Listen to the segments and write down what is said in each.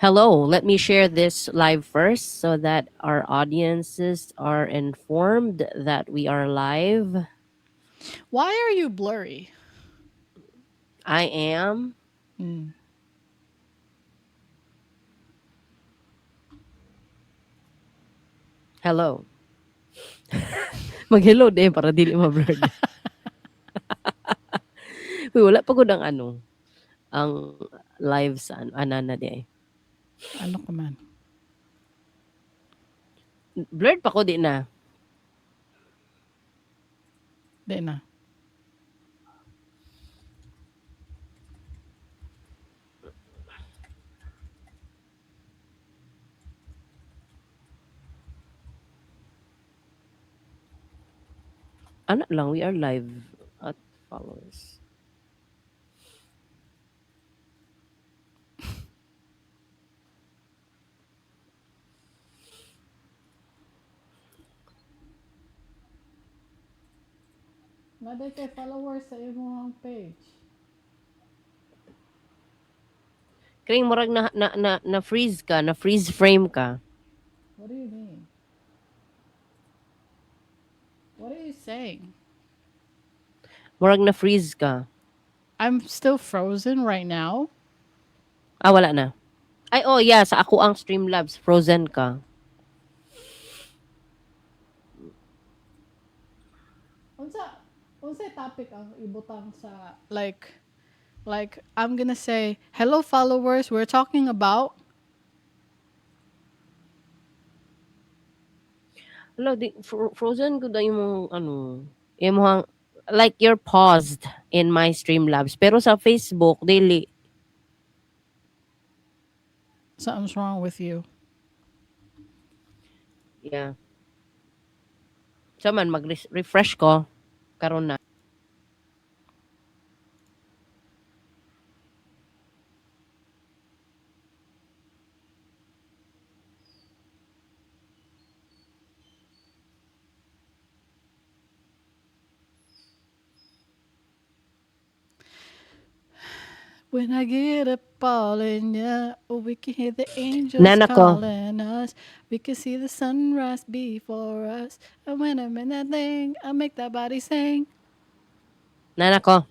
Hello, let me share this live first so that our audiences are informed that we are live. Why are you blurry? I am. Hello. Mag-hello din para dili ma-blurred. Uy, wala pa gud ang ano, ang live sa ano, ana na di ay. Ano ka man? Blurred pa ko di na. Di na. Ano lang, we are live at followers. Naday kay followers sa imong page. Kring murag na freeze ka, na freeze frame ka. What do you mean? What are you saying? Murag na freeze ka. I'm still frozen right now. Ah, wala na. Ay, oh yeah, sa ako ang Streamlabs, frozen ka. Unsa topic ang ibutang sa like I'm gonna say hello followers, we're talking about Hello, di, frozen ko na yung ano, yung like you're paused in my Streamlabs. Pero sa Facebook, dili. Something's wrong with you. Yeah. So man, mag-refresh ko. Karon na. When I get up all in ya, oh, we can hear the angels Nana ko. calling us. We can see the sunrise before us. And when I'm in that thing, I make that body sing. Nana ko.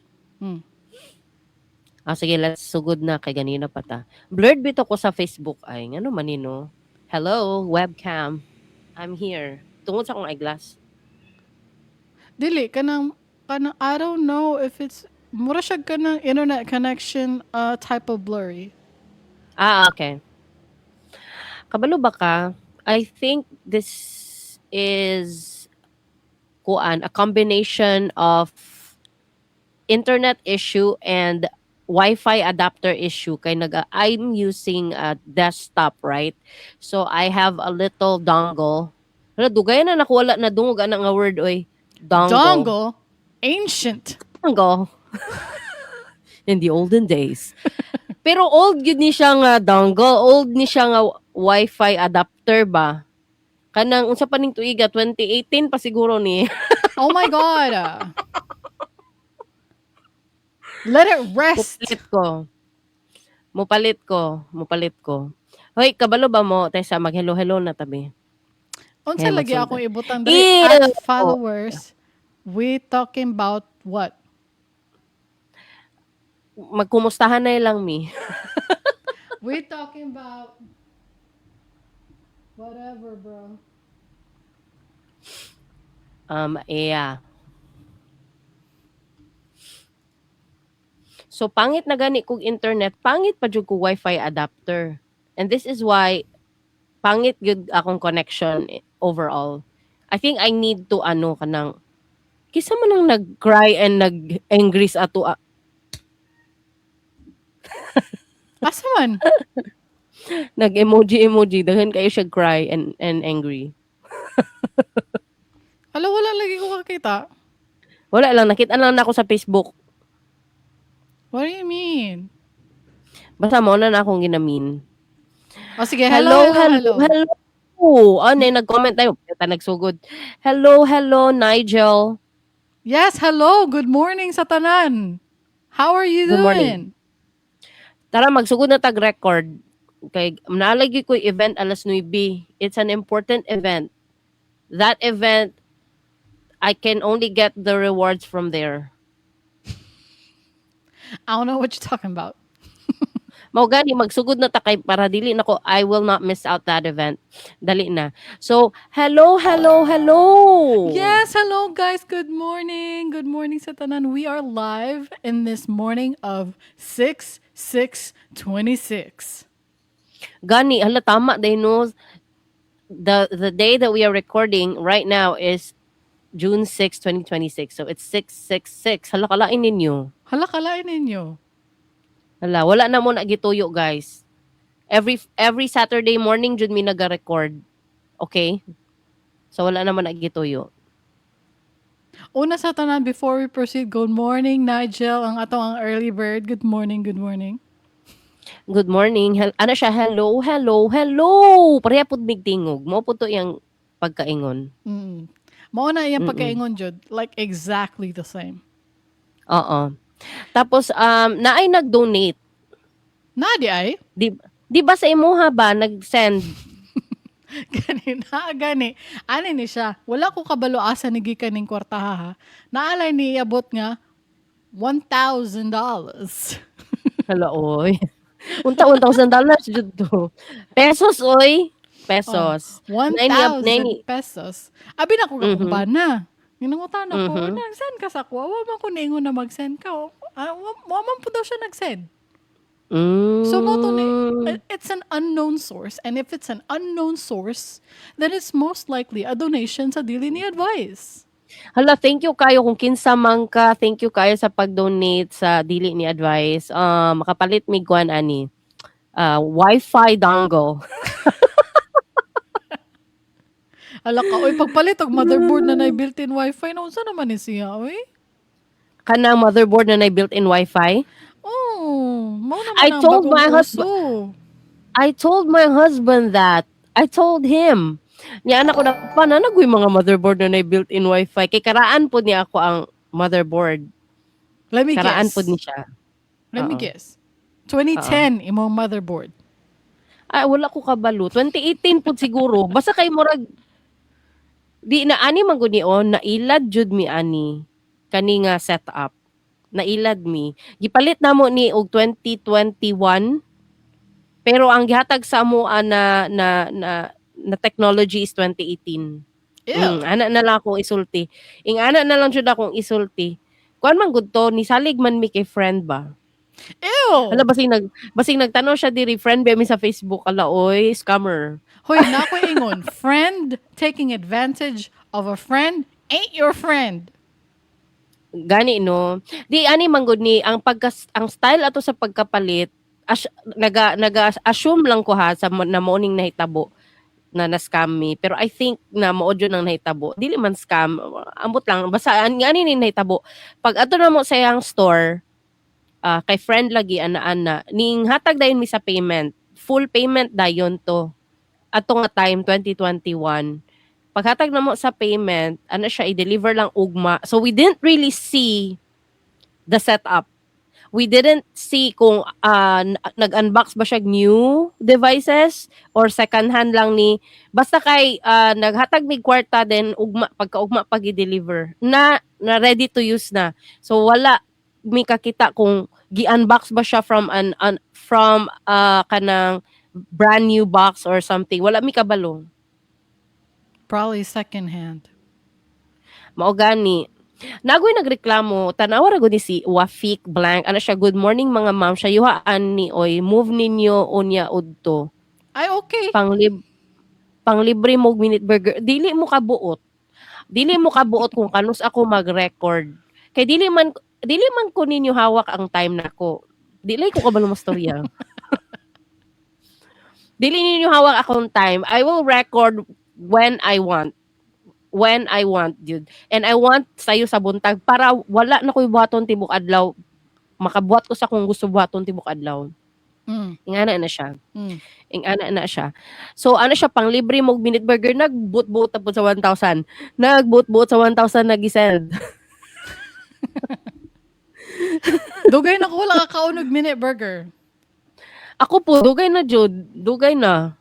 Ah, sige, let's sugod na kay ganina pa ta. Blurred bito ko sa Facebook ay. Ngano manino? Hello, webcam. I'm here. Tungod sa akong eyeglass. Dili, kanang, I don't know if it's, mura siya kanang internet connection type of blurry. Ah, okay. Kabalo ba ka? I think this is kuan, a combination of internet issue and Wi-Fi adapter issue kay naga I'm using a desktop, right? So I have a little dongle. Hala, dugay na nako wala na dungog ana nga word oy. Dongle. Dongle? Ancient. Dongle. In the olden days. Pero old gyud ni siya nga dongle, old ni siya nga Wi-Fi adapter ba? Kanang unsa pa ning tuiga 2018 pa siguro ni. Oh my God. Let it rest. Mupalit ko. Mupalit ko. Mupalit ko. Hoy, kabalo ba mo? Tessa, mag-hello-hello na tabi. Unsa Kaya lagi magsulti. akong ibutang diri? Ew! At followers, we talking about what? Magkumustahan na lang mi. We talking about whatever, bro. Yeah. So pangit na gani kog internet, pangit pa jud kog Wi-Fi adapter. And this is why pangit gyud akong connection overall. I think I need to ano kanang kisa man ang nag-cry and nag-angry sa ato. Asa man? Nag-emoji emoji daghan kayo siya cry and angry. Ala, wala lagi ko kakita. Wala lang, nakita lang nako sa Facebook. What do you mean? Basta mo na na akong ginamin. O sige, hello, Hello, hello, hello, hello. hello. Ano, nag-comment tayo. Tayo nagsugod. Hello, hello, Nigel. Yes, hello. Good morning sa tanan. How are you Good morning. doing? Tara, magsugod na tag record. Kay naa lagi ko event alas 9. It's an important event. That event, I can only get the rewards from there. I don't know what you're talking about. Mao gani magsugod na ta kay para dili nako, I will not miss out that event. Dali na. So, hello, hello, hello. Yes, hello guys. Good morning. Good morning sa tanan. We are live in this morning of 6/6/26. Gani, hala, tama diay no. The day that we are recording right now is June 6, 2026. So it's 666. Hala, kalain ninyo. Hala, kalain ninyo. Hala, wala na mo na gituyo, guys. Every Saturday morning jud mi naga-record. Okay? So wala naman na gituyo. Una sa tanan, before we proceed, good morning, Nigel, ang ato ang early bird. Good morning, good morning. Good morning. Ano siya? Hello, hello, hello. Pareha pud mig tingog. Mao pud to iyang pagkaingon. Mao na iyang pagkaingon jud, like exactly the same. Oo. Tapos naay nag-donate. Na diay? Di ba sa imuha ba nag-send? Gani na gani. Ani ni siya. Wala ko kabalo asa ni gikan ning kwartaha ha. Naalay ni iabot nga $1,000. Hala oy. Unta $1,000 jud to. Pesos oy. Pesos. Oh, 1,000 pesos. Abi na ko kakumbana. Ginangutan ako, nag-send ka sa ako. Wa man ko niingon na mag-send ka. Ah, wa man po daw siya nag-send. So mao to ni it's an unknown source, and if it's an unknown source, then it's most likely a donation sa dili ni advice. Hala, thank you kayo kung kinsa man ka. Thank you kayo sa pag-donate sa dili ni advice. Makapalit mig kuan ani. Wi-Fi dongle. Ala ka, oy, pagpalit og motherboard na nay built-in Wi-Fi na, unsa naman ni siya, oy? Kanang motherboard na nay built-in Wi-Fi? Oh, mao naman I ang told bagong my husband uso. I told my husband that. I told him. Niya anak ko na pa na nagoy mga motherboard na nay built-in Wi-Fi. Kay karaan pod niya ako ang motherboard. Let me Karaan guess. pod ni siya. Let me Oo. guess. 2010 imong motherboard. Ay, wala ko kabalo. 2018 pod siguro. Basta kay murag di na ani man gud ni on, nailad jud mi ani kani nga setup. Nailad mi. Gipalit namo ni og 2021. Pero ang gihatag sa amoa na technology is 2018. Ew. Ana na lang akong isulti. Ing ana na lang jud akong isulti. Kuan man gud to, nisalig man mi kay friend ba. Ew. Hala, basing nagtanaw siya diri, friend ba mi sa Facebook, ala oy, scammer. Hoy, na ko ingon, friend taking advantage of a friend ain't your friend. Gani no. Di ani man gud ni ang pagka ang style ato sa pagkapalit as, naga assume lang ko ha sa na mao ning nahitabo na na-scam mi, pero I think na mao jud ang nahitabo. Dili man scam, ambot lang, basta ani ni nahitabo pag ato na mo sa iyang store, kay friend lagi ana-ana ning hatag dayon mi sa payment, full payment dayon to ato nga time 2021. Paghatag na mo sa payment, ano siya, i-deliver lang ugma. So we didn't really see the setup. We didn't see kung nag-unbox ba siya new devices or second hand lang ni. Basta kay naghatag mig kwarta, then ugma, pagkaugma pag i-deliver na ready to use na. So wala mi kakita kung gi-unbox ba siya from kanang brand new box or something. Wala mi kabalo. Probably second hand. Mao gani. Nagoy nagreklamo, tanawa ra gud ni si Wafik Blank. Ano siya, "Good morning mga ma'am, siya yuhaan ni oy, move ninyo unya udto." Ay, okay. Panglibre mo og minute burger. Dili mo kabuot. Dili mo kabuot kung kanus ako mag-record. Kay dili man ko ninyo hawak ang time nako. Dili ko kabalo mastorya. Dili ninyo hawak akong time. I will record when I want. When I want, dude. And I want sayo sa buntag para wala na ko'y buhaton tibok adlaw. Makabuhat ko sa kung gusto buhaton tibok adlaw. Ingana na siya. Ingana na siya. So ano siya, pang libre mo minute burger, nagbuot-buot na po sa 1,000. Nagbuot-buot sa 1,000 nag-send. Dugay na ko wala kakaon og minute burger. Ako po, dugay na jud, dugay na.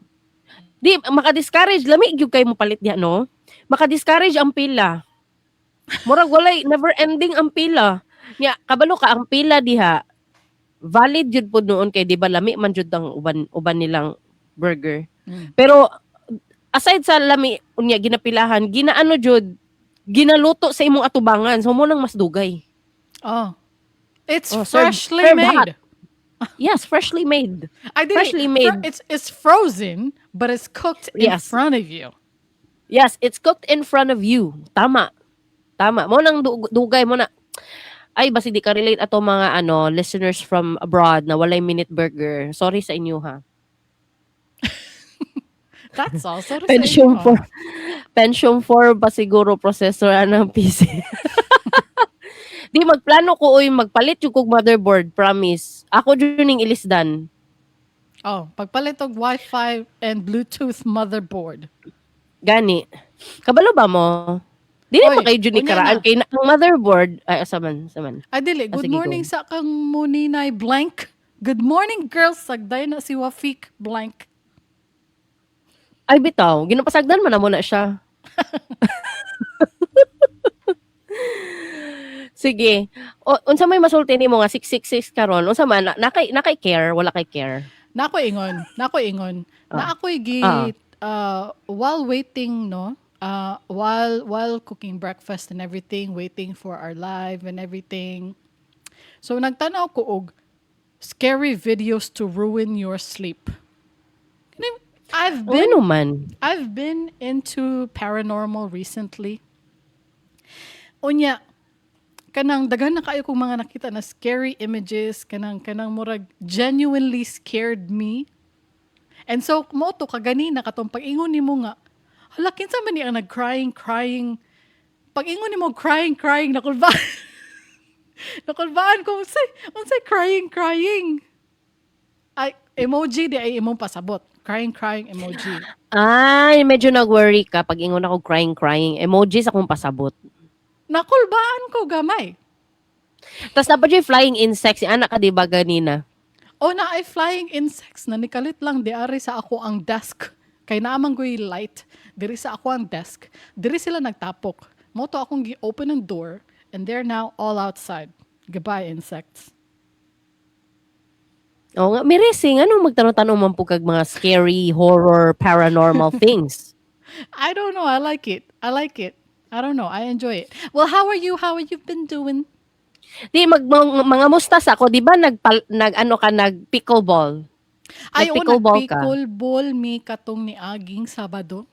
Di maka-discourage, lami gyud kay mo palit diha, no? Maka-discourage ang pila. Murag walay never ending ang pila. Nya kabalo ka, ang pila diha valid jud pud noon kay di ba lami man jud ang uban uban nilang burger. Pero aside sa lami unya ginapilahan, ginaano jud, ginaluto sa imong atubangan. So mo nang mas dugay. Oh. It's Oh, served freshly served hot. Made. Yes, freshly made. I didn't Freshly made. It's frozen, but it's cooked in front of you. Yes, it's cooked in front of you. Tama. Tama. Mo nang dugay mo na. Ay, basi di ka relate ato mga ano listeners from abroad na walay minute burger. Sorry sa inyo ha. That's also to say Pentium inyo. 4. Pentium 4 ba siguro processor anang PC? Di magplano ko oy magpalit yung kog motherboard, promise. Ako jud ning ilisdan. Oh, pagpalit og Wi-Fi and Bluetooth motherboard. Gani. Kabalo ba mo? Dili Oy, pa kayo jud ni unya karaan na. Kay na, ang motherboard ay asa man, asa man. Ay dili, Ah, good sige, go. Morning sa kang Muninay blank. Good morning, girls. Sagday na si Wafik blank. Ay bitaw, ginapasagdan man na mo na siya. Sige. O, unsa may masulti nimo nga 666 karon? Unsa man na, nakay care, wala kay care? Nako ingon, nako ingon. Na ako'y gi while waiting, no, while cooking breakfast and everything, waiting for our live and everything. So nagtanaw ko og scary videos to ruin your sleep. I've O been ano man? I've been into paranormal recently. Unya, kanang daghan na kaayo kong mga nakita na scary images, kanang murag genuinely scared me. And so mo to kaganina katong pag-ingon nimo nga, hala, kinsa man ni ang nag-crying crying? Pag-ingon nimo crying crying, nakulbaan. Nakulbaan ko unsay crying crying. Ay, emoji di ay imong pasabot. Crying crying emoji. Ay, medyo nag-worry ka pag ingon ako crying crying emojis akong pasabot. Nakulbaan ko gamay. Tapos dapat yung flying insects, si anak ka di ba ganina? O na ay flying insects na nikalit lang di ari sa ako ang desk. Kay naamang goy light diri sa ako ang desk. Diri sila nagtapok. Mo to akong gi-open ang door and they're now all outside. Goodbye, insects. Oo nga, Mirising, ano magtanong-tanong man po kag mga scary, horror, paranormal things? I don't know. I like it. I like it. I don't know. I enjoy it. Well, how are you? How have you been doing? Di mag mga mustas ako, di ba nag ano ka, nag pickleball? Ay, oo, Nag-pickleball ka? Nag-pickleball mi katong niaging Sabado.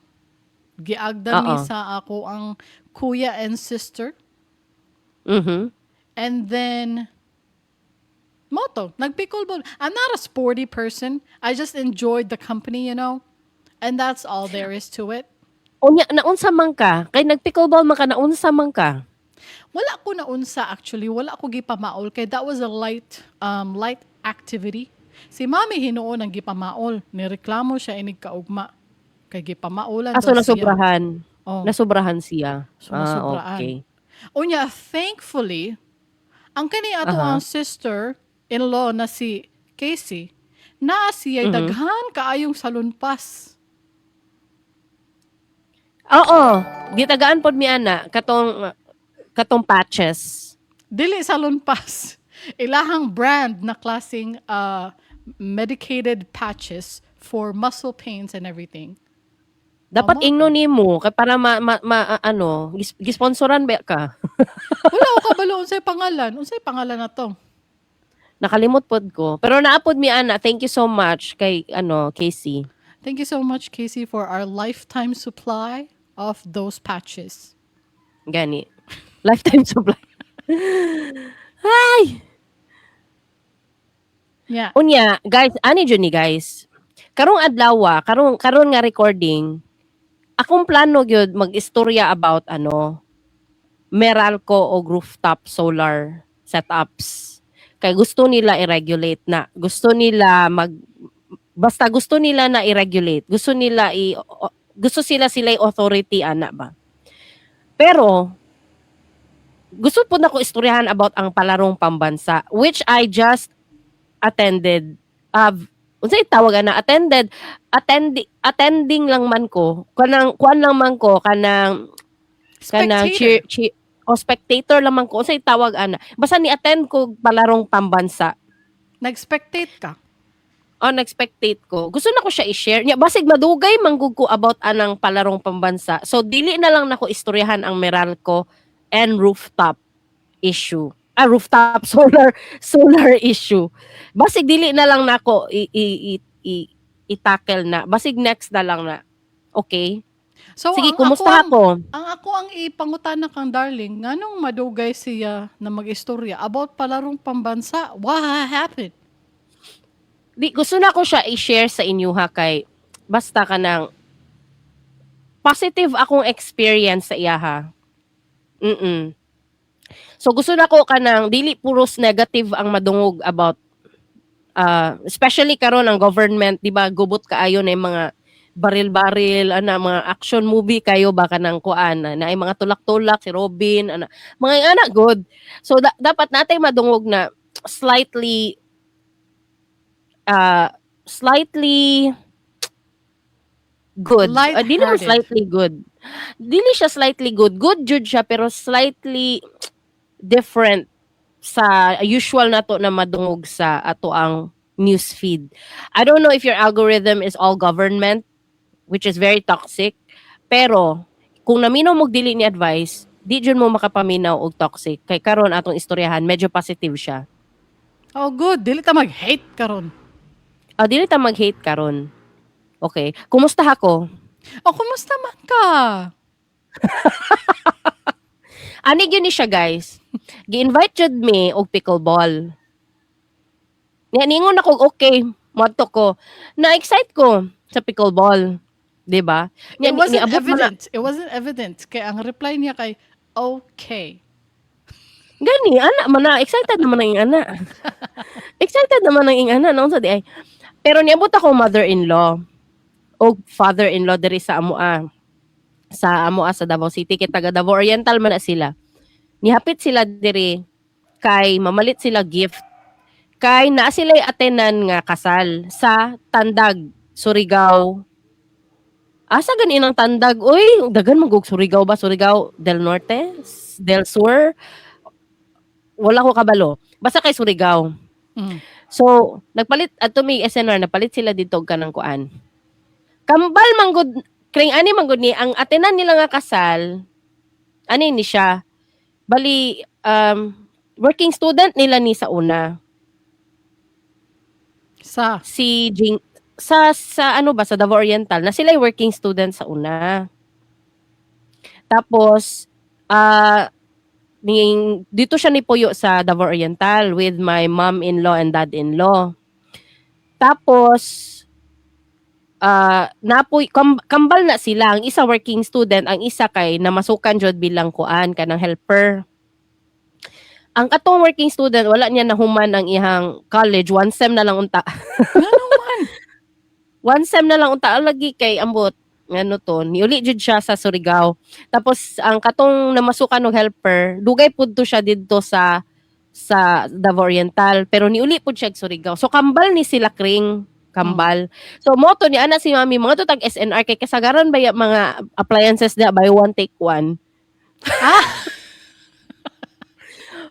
Giagda mi sa ako ang kuya and sister. And then, moto, nag-pickleball. I'm not a sporty person. I just enjoyed the company. And that's all there is to it. Unya, naunsa man ka? Kay nag-pickleball man ka, naunsa man ka? Wala ko naunsa actually. Wala ko gipamaol kay that was a light activity. Si Mami hinuon ang gipamaol. Nireklamo siya inig kaugma. Kay gipamaulan Ah, so daw siya. nasubrahan. Oh. Nasubrahan siya. So, Ah, nasubraan. Okay. Unya, thankfully, ang kani ato ang sister-in-law na si Casey, naa siya daghan kaayong salonpas. Oo. Gitagaan pod mi ana katong patches. Dili salonpas. Ilahang brand na klaseng medicated patches for muscle pains and everything. Dapat Tama. Ingno nimo kay para ma ano, gisponsoran ba ka? Wala ko kabalo unsay pangalan. Unsay pangalan na to? Nakalimot pod ko. Pero naapod mi ana. Thank you so much kay ano, Casey. Thank you so much, Casey, for our lifetime supply of those patches. Gani. Lifetime supply. Ay! Unya, guys, ani jud ni guys. Karong adlaw, karon nga recording, akong plano gyud mag-istorya about ano, Meralco o rooftop solar setups. Kay gusto nila i-regulate na. Gusto nila mag basta gusto nila na i-regulate. Gusto nila i gusto sila sila authority ana ba. Pero gusto po na ko istoryahan about ang Palarong Pambansa, which I just attended. Unsay tawag ana, attended, attending lang man ko, kanang kuan lang man ko, kanang Spectator. Cheer, cheer o spectator lang man ko. Unsay tawag ana, basta ni attend ko palarong pambansa. Nag-spectate ka. O nag-spectate ko. Gusto na ko siya i-share nya, basig madugay manggug ko about anang palarong pambansa, so dili na lang nako istoryahan ang Meralco and rooftop issue, rooftop solar issue. Basig dili na lang nako i i-tackle na, basig next na lang na. Okay. So, Sige, ang kumusta ako ang, ako? Ang ako ang ipangutana kang darling, nganong madugay siya na mag-istorya about palarong pambansa? What happened? Di, gusto na ko siya i-share sa inyo ha, kay basta kanang positive akong experience sa iyaha. So gusto na ko kanang dili puros negative ang madungog about especially karon ang government, di ba, gubot kaayo na yung mga baril-baril ana, mga action movie kayo ba, kanang kuan na ay mga tulak-tulak si Robin ana, mga ana good. So dapat natay madungog na slightly good. Di naman Lighthearted. Slightly good. Dili siya slightly good. Good jud siya, pero slightly different sa usual nato na madungog sa ato ang news feed. I don't know if your algorithm is all government, which is very toxic, pero kung naminaw mo dili ni advice, di jud mo makapaminaw og toxic. Kay karon atong istoryahan, medyo positive siya. Oh, good. Dili ta mag-hate karon. Ah, dili ta mag-hate karon. Okay. Kumusta ako? Oh, kumusta man ka? Ani gyud ni siya, guys. Gi-invite jud mi og pickleball. Nya ningon ako, okay, moadto ko. Na-excite ko sa pickleball, 'di ba? Nya It wasn't niabot man na evident. It wasn't evident. Kay ang reply niya kay, "Okay." Gani, ana man na, excited naman ang ingana. Excited naman ang ingana, naon sa di ay. Pero niabot ako mother-in-law o father-in-law diri sa amoa. Sa amoa sa Davao City, kay taga Davao Oriental man na sila. Nihapit sila diri kay mamalit sila gift. Kay naa sila attenan nga kasal sa Tandag, Surigao. Asa gani ang Tandag? Uy, daghan man gug Surigao ba? Surigao del Norte? Del Sur? Wala ko kabalo. Basta kay Surigao. So, nagpalit adto mi SNR, napalit sila dito og kanang kuan. Kambal manggod kring ani manggod ni ang attenan nila nga kasal. Ani ni siya. Bali working student nila ni sa una. Sa? Si Jing sa ano ba, sa Davao Oriental na sila working student sa una. Tapos ning dito siya ni Puyo sa Davao Oriental with my mom-in-law and dad-in-law. Tapos napoy kambal na sila, ang isa working student, ang isa kay namasukan jud bilang kuan, kanang helper. Ang katong working student, wala niya nahuman ang ihang college, one sem na lang unta. Ngano man? One sem na lang unta lagi, kay ambot ngano to, niuli jud siya sa Surigao. Tapos ang katong namasukan og helper, dugay pud to siya didto sa Davao Oriental, pero niuli pud siya og Surigao. So kambal ni sila kring kambal. So mo to ni ana si mami, mga to tag SNR kay kasagaran ba ya mga appliances da buy one take one.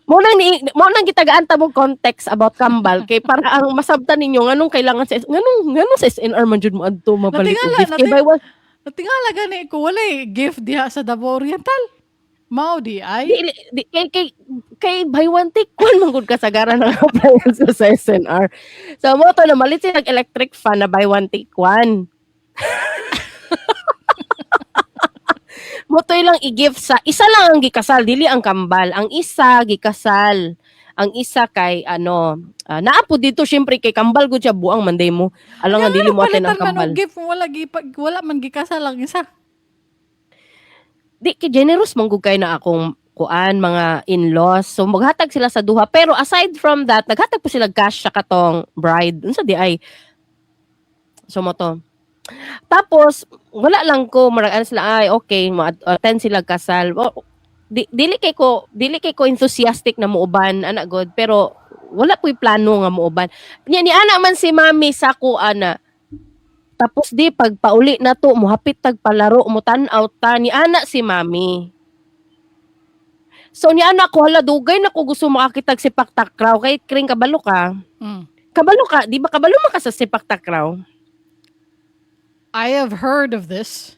Mo nang gitagaan ta mo context about kambal kay para ang masabtan ninyo nganong kailangan sa nganong sa SNR man jud mo adto mapalit og Natingala, gift kay buy one Natingala gani ko walay gift diha sa Davao Oriental. Mao di ay. Di, di, kay buy one take one man gud kasagaran ng appliances sa SNR. So mo to namalit sila electric fan na buy one take one. Mo to ilang i-gift sa isa lang ang gikasal, dili ang kambal. Ang isa gikasal. Ang isa kay ano, naa po dito syempre kay kambal gud siya, buang man day mo. Alam nga dili mo atin ang Palitan man kambal. og gift kung wala man gikasal ang isa. Di kay generous man gud kay na akong kuan, mga in-laws. So maghatag sila sa duha. Pero aside from that, naghatag po sila cash sa katong bride. Unsa di ay? So mo to. Tapos wala lang ko marag ano sila, ay okay, mo attend sila kasal. O, di, dili kay ko enthusiastic na muuban ana god, pero Wala ko'y plano nga muuban. Nya ni ana man si mami sa ako ana. Tapos di pag pauli na to, muhapit tag palaro, mutan-aw ta ni ana si mami. So ni ana ko, hala, dugay na ko gusto makakitag sepak takraw kay Kring, kabalo ka. Kabalo ka, di ba kabalo man ka sa sepak takraw? I have heard of this.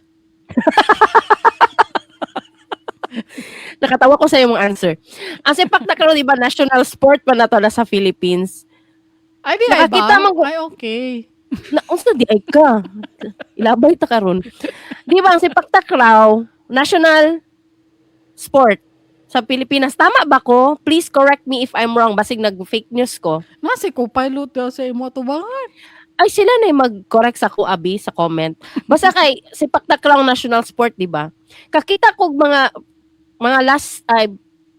Nakatawa ko sa imong answer. Ang sepak takraw, di ba, national sport pa na to na sa Philippines. Ay, di ay ba? Nakakita man ko- Ay, okay. Na unsa di ay ka? Ilabay ta karon. Di ba ang sepak takraw, national sport sa Pilipinas? Tama ba ko? Please correct me if I'm wrong. Basig nag-fake news ko. Na si co-pilot daw sa imo tubangan. Ay, sila na yung mag-correct sa ko, abi, sa comment. Basta kay sepak takraw national sport, di ba? Kakita kog mga last ay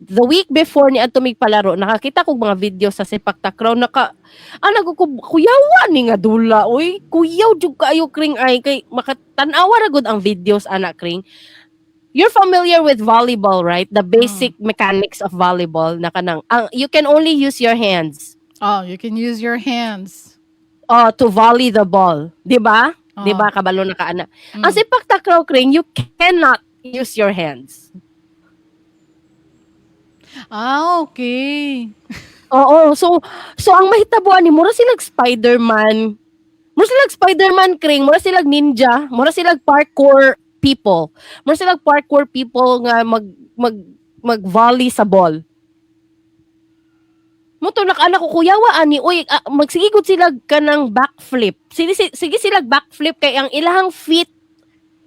the week before ni adto mig palaro, nakakita kog mga video sa sepak takraw, naka ah ko kuyawa ni nga dula, oy, kuyaw jud kaayo, Kring, ay kay makatan-awa ra gud ang videos ana, Kring. You're familiar with volleyball, right? The basic mechanics of volleyball na kanang ang you can only use your hands Oh, you can use your hands. To volley the ball, di ba? Di ba Ah. kabalo na ka ana? Ang sepak takraw, Kring, you cannot use your hands. Ah, okay. Oo, so ang mahitabo ani mura silag Spider-Man. Mura silag Spider-Man, Kring, mura silag ninja, mura silag parkour people. Mura silag parkour people nga mag mag mag-volley sa ball. Mo to nakaana ko, kuyawa ani oy, ah, magsigigod sila kanang backflip. Sige, sige sila backflip kay ang ilahang feet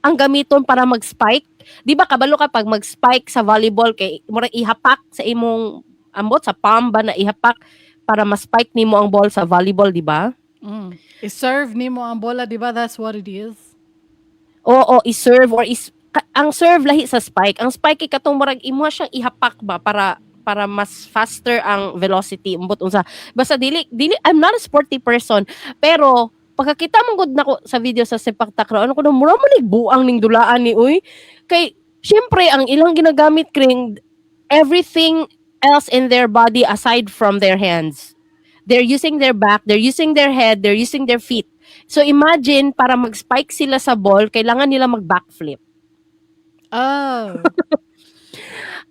ang gamiton para mag-spike. Di ba kabalo ka pag mag-spike sa volleyball kay mura ihapak sa imong ambot sa palm ba na ihapak para ma-spike nimo ang ball sa volleyball, di ba? I-serve nimo ang bola, di ba? That's what it is. Oo, i-serve or ang serve lahi sa spike. Ang spike kay katong murag imo siyang ihapak ba para mas faster ang velocity, umbot unsa. Basta dili dili, I'm not a sporty person, pero pagkakita man gud nako sa video sa sepak takraw, ano ko na mura man nig buang ning dulaan ni uy. Kay syempre ang ilang ginagamit, Kring, everything else in their body aside from their hands. They're using their back, they're using their head, they're using their feet. So imagine, para mag-spike sila sa ball, kailangan nila mag-backflip. Oh.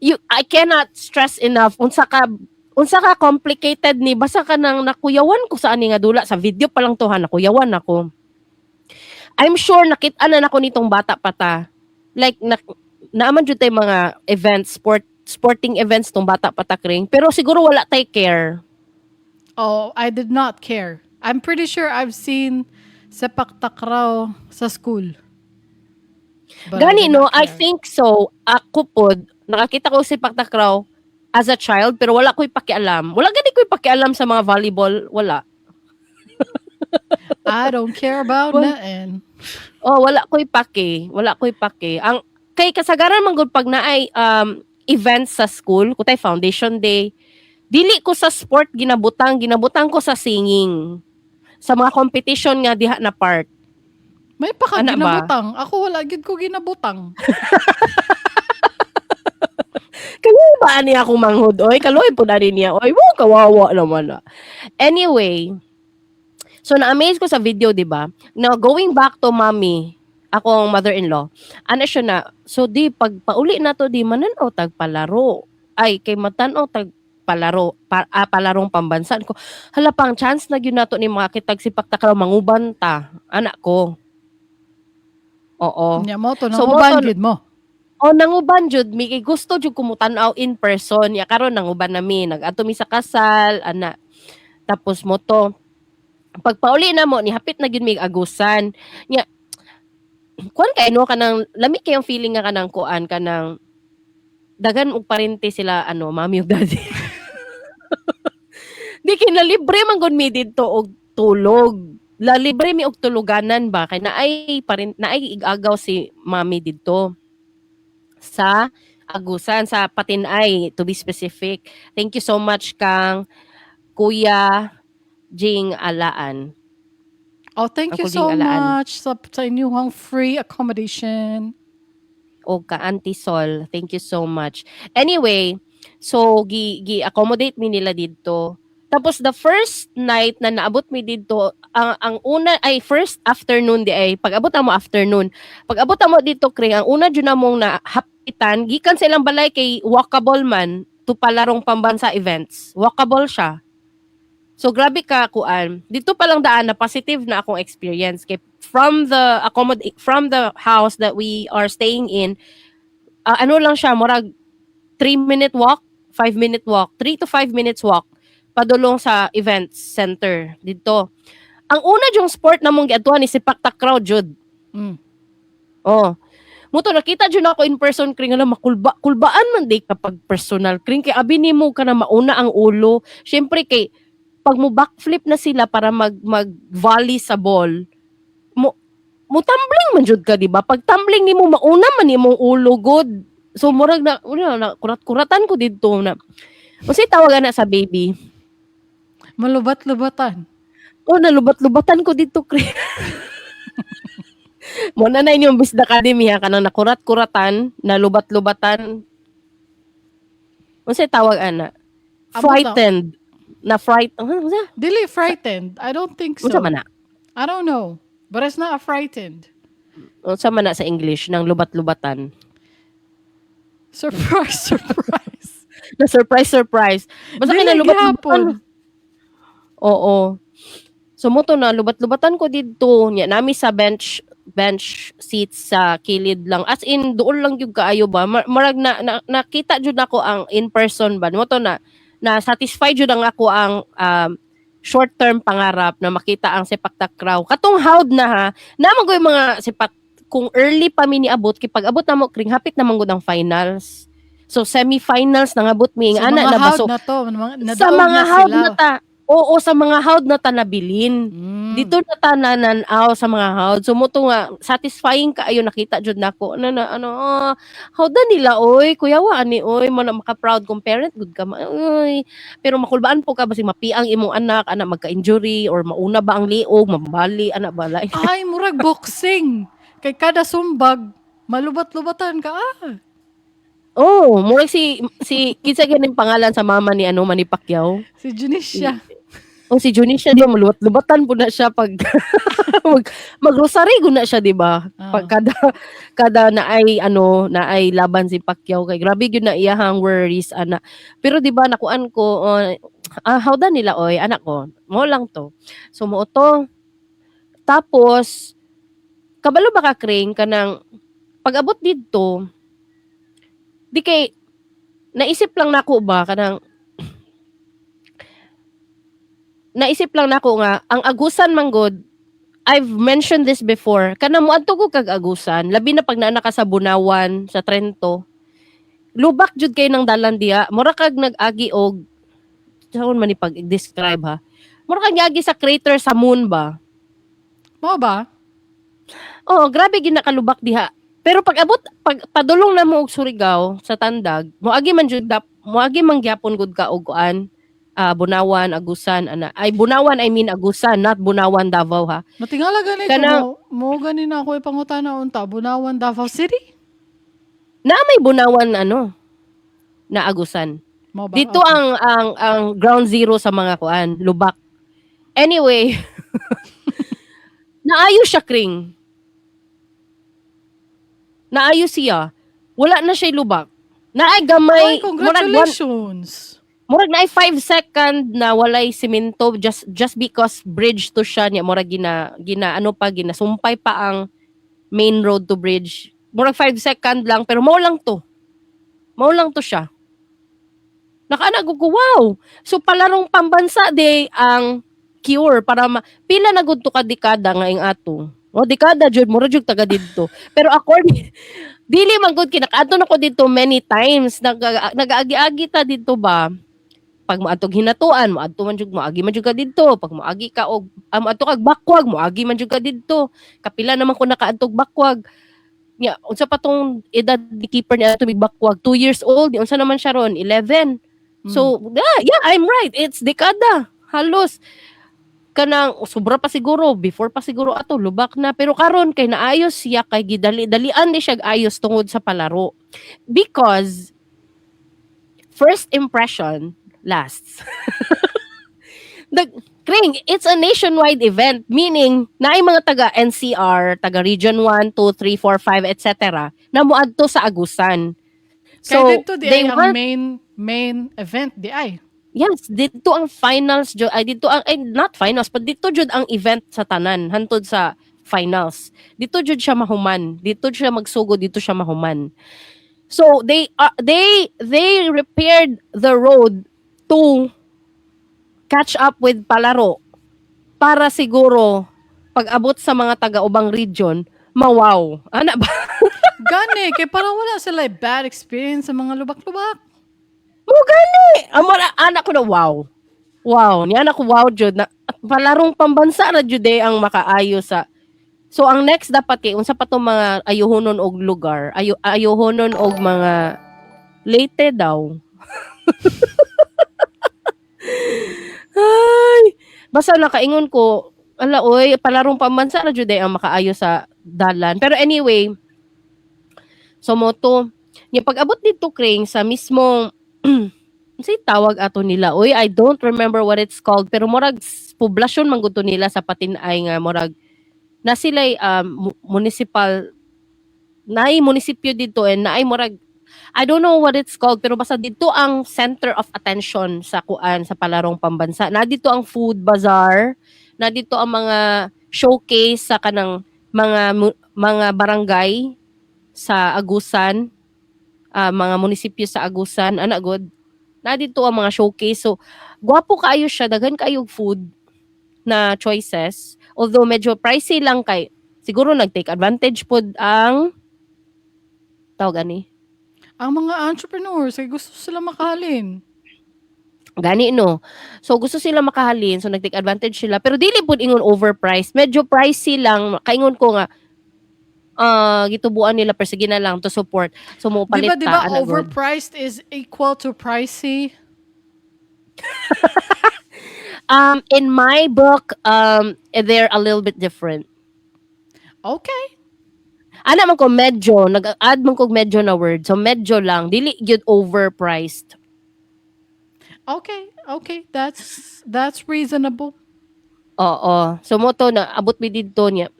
You I cannot stress enough unsa ka complicated ni. Basta ka nang nakuyawan ko sa ani nga dula sa video pa lang to ha, nakuyawan ako. I'm sure nakita na nako nitong bata pa ta. Like na, naaman jud tay mga events, sporting events tong bata pa ta, Kring. Pero siguro wala tay care. Oh, I did not care. I'm pretty sure I've seen sepak takraw sa school. But I Gani did no, not I care. think so. Ako pod, nakakita ko sepak takraw as a child pero wala ko'y pakialam. Wala gani ko'y pakialam sa mga volleyball, wala. I don't care about nothing. Oh, wala ko'y pake. Wala ko'y pake. Ang kay kasagaran man gud pag naay events sa school, kutay foundation day, dili ko sa sport ginabutang, ginabutang ko sa singing. Sa mga competition nga diha na part. May pa Ana ba? ginabutang. Ako wala gid ko ginabutang. Kaluoy ba ani ako manghud oy? Kaluoy po na rin niya. Oy, wow, kawawa naman ah. Anyway, so na-amaze ko sa video, di ba? Now, going back to mommy, akong mother-in-law, ano siya na, so di, pag pauli na to, di mananaw tag palaro. Ay, kay matanaw tag palaro, palarong pambansa. Ko, hala pang chance na gyud nato ni makakitag sepak takraw, manguban ta. Anak ko. Oo. Nya mo to So, nanguban gid mo. Oh, nanguban jud mi kay gusto jud ko mutan-aw in person. Ya karon nanguban na mi, nag-adto mi sa kasal, ana. Tapos mo to pagpauli na mo ni hapit na gyud mi Agusan. Nya kuan kay no kanang lami kayong feeling nga kanang kuan kanang dagan og parente sila ano mami ug daddy. Di kay nalibre man gud mi didto og tulog. La libre mi og tuluganan ba kay naay parin naay igagaw si mami didto sa Agusan, sa Patinay to be specific. Thank you so much kang Kuya Jing Alaan. Oh, thank you Uncle so Jing Alaan. Much sa inyong free accommodation. O ka Auntie Sol. Thank you so much. Anyway, so gi gi accommodate mi nila didto. Tapos the first night na naabot mi didto, ang una ay first afternoon di ay pag-abot mo afternoon. Pag-abot mo dito, Kring, ang una jud namong na hapitan gikan sa ilang balay kay walkable man to Palarong Pambansa events. Walkable siya. So grabe ka kuan. Dito pa lang daan na positive na akong experience kay from the house that we are staying in, ano lang siya, murag 3 minute walk, 5 minute walk, 3 to 5 minutes walk padulong sa events center dito. Ang una jung sport namong giadtuan ni Sepak Takraw jud. Oh. Mao to nakita jud ako in person, Kring, ala, makulba kulbaan man di kapag personal, Kring, kay abi nimo ka na mauna ang ulo. Syempre kay pag mo backflip na sila para mag mag volley sa ball, mo mo tumbling man jud ka, di ba? Pag tumbling nimo, mauna man imong ulo god. So murag na una na kurat-kuratan ko didto na. Unsay tawag ana sa baby? Malubat-lubatan. Oh, nalubat-lubatan ko dito, Kring. Mo na na inyong Bisda Academy ha, kanang nakurat-kuratan, nalubat-lubatan. Unsay tawag ana? Amot. Frightened. Na fright. Ano unsa? Dili frightened. I don't think so. Unsa man na? I don't know. But it's not a frightened. Unsa man na sa English ng lubat-lubatan? Surprise, surprise. Na surprise, surprise. Basta Dili kay nalubat-lubatan. gihapon. Oo. So mo to na lubat-lubatan ko didto nya nami sa bench bench seats sa kilid lang. As in doon lang gyud kaayo ba. Marag na nakita jud nako ang in person ba. Mo to na na satisfied jud ang ako ang short term pangarap na makita ang sepak takraw. Katong hawd na ha. Naman ko yung mga sepak kung early pa mi niabot kay pag abot namo, Kring, hapit naman gud ang finals. So semi-finals nangabot mi So, ana mga na ba hawd so na to. Mga, sa nadaog mga na hawd sila. na ta. Oo, sa mga hawd na ta nabilin. Dito na ta nananaw sa mga hawd. So mo to nga satisfying kaayo nakita jud nako na, na ano, oh, hawd na nila oy, kuyawa ani oy, mo na maka-proud kung parent gud ka oy. Pero makulbaan po ka basig mapiang imong anak ana, magka-injury or mauna ba ang liog, mabali ana ba like. Ay, murag boxing. Kay kada sumbag, malubat-lubatan ka. Ah. Oh, murag si kinsa ganing pangalan sa mama ni ano, Manny Pacquiao? Si Junisha. Oh, si Junisha, di ba, malubat-lubatan po na siya pag mag-rosary gud na siya, di ba? Ah. Pag kada kada na ay ano, na ay laban si Pacquiao kay grabe gyud na iyahang worries ana. Pero di ba nakuan ko, oh, hawda nila oy, anak ko. Mo lang to. So mo to. Tapos kabalo ba ka, Kring, kanang pag-abot didto di kay naisip lang nako ba, kanang naisip lang nako nga ang Agusan manggod, I've mentioned this before, kanang moadto ko kag Agusan, labi na pag naa ka sa Bunawan, sa Trento, lubak jud kay ng dalan diha, mura kag nag-agi og saon man ni pag-describe ha, mura kag niagi sa crater sa moon ba. Mo ba? Oo, grabe gyud nakalubak diha. Pero pag abot pag padulong na mo og Surigao sa Tandag, moagi man jud moagi man gyapon gud ka og kuan, Bunawan, Agusan ana. Ay, Bunawan, I mean Agusan, not Bunawan, Davao ha. Matingala gani ko mo gani na ako ipangutana unta Bunawan, Davao City? Na may Bunawan ano na Agusan. Mo ba? Dito ang ground zero sa mga kuan, lubak. Anyway, naayos siya, Kring. Naayos siya. Wala na siya lubak. Naay gamay Ay, murag one, congratulations. Murag naay 5 second na walay simento just because bridge to siya niya, murag gina gina ano pa, ginasumpay pa ang main road to bridge. Murag 5 second lang pero mao lang to. Mao lang to siya. Nakaana ko, wow. So Palarong Pambansa day ang cure para pila na gud to ka dekada nga ing ato. O dekada jud, mura jud taga didto. Pero according dili man gud kinakaadto na ko didto many times. Nag-aagi-agi ta didto ba? Pag moadtog Hinatuan, moadto man jud, moagi man jud ka didto. Pag moagi ka og moadto kag Bacuag, moagi man jud ka didto. Kapila naman ko nakaadtog Bacuag. Nya, unsa pa tong edad ni keeper niya ato Bacuag? 2 years old. Unsa naman siya ron? 11. So, yeah, I'm right. It's dekada. Halos kanang sobra pa siguro, before pa siguro ato lubak na, pero karon kay naayos siya kay gidali dalian ni siya ayos tungod sa palaro because first impression lasts. The Kring, it's a nationwide event, meaning naay mga taga NCR, taga Region 1, 2, 3, 4, 5, etc. na moadto sa Agusan. So, Kay dito di they ay ang want main event di ay. Yes, dito ang finals jud, ay dito ang, ay, not finals, but dito jud ang event sa tanan hantod sa finals. Dito jud siya mahuman. Dito siya magsugod, dito siya mahuman. So they repaired the road to catch up with palaro para siguro pag abot sa mga taga-ubang region, mawaw. Ana ba? Gani kay para wala sila bad experience sa mga lubak-lubak. Mo gani. Amo na ana ko na wow. Wow, niya na ko wow jud na palarong pambansa ra jud eh ang makaayo sa. So ang next dapat kay unsa pa tong mga ayuhonon og lugar, ayohonon og mga Leyte daw. Ay, basta nakaingon ko, ala oy, palarong pambansa ra jud eh ang makaayo sa dalan. Pero anyway, so mo to, nya pag-abot dito, Kring, sa mismong unsay tawag ato nila? Oy, I don't remember what it's called, pero murag poblasyon man gud to nila sa Patin-ay nga murag na sila'y municipal, naay munisipyo dito and naay murag, I don't know what it's called, pero basta dito ang center of attention sa kuan, sa palarong pambansa. Na dito ang food bazaar, na dito ang mga showcase sa kanang mga barangay sa Agusan, mga munisipyo sa Agusan, ana god. Na dito ang mga showcase. So gwapo kaayo siya, daghan kaayo food na choices. Although medyo pricey lang kay siguro nag-take advantage pod ang tawag ani. Ang mga entrepreneurs kay gusto sila makahalin. Gani no. So gusto sila makahalin, so nag-take advantage sila. Pero dili pud ingon overpriced. Medyo pricey lang. Kaingon ko nga gitubuan nila pero sige na lang to support. So mo Di palit ba, di ba ta, ana gud. Overpriced is equal to pricey? In my book, they're a little bit different. Okay. Ana man ko medyo, nag-add man ko medyo na word. So medyo lang, dili gyud overpriced. Okay. That's reasonable. Oo. So mo to na abot mi didto niya.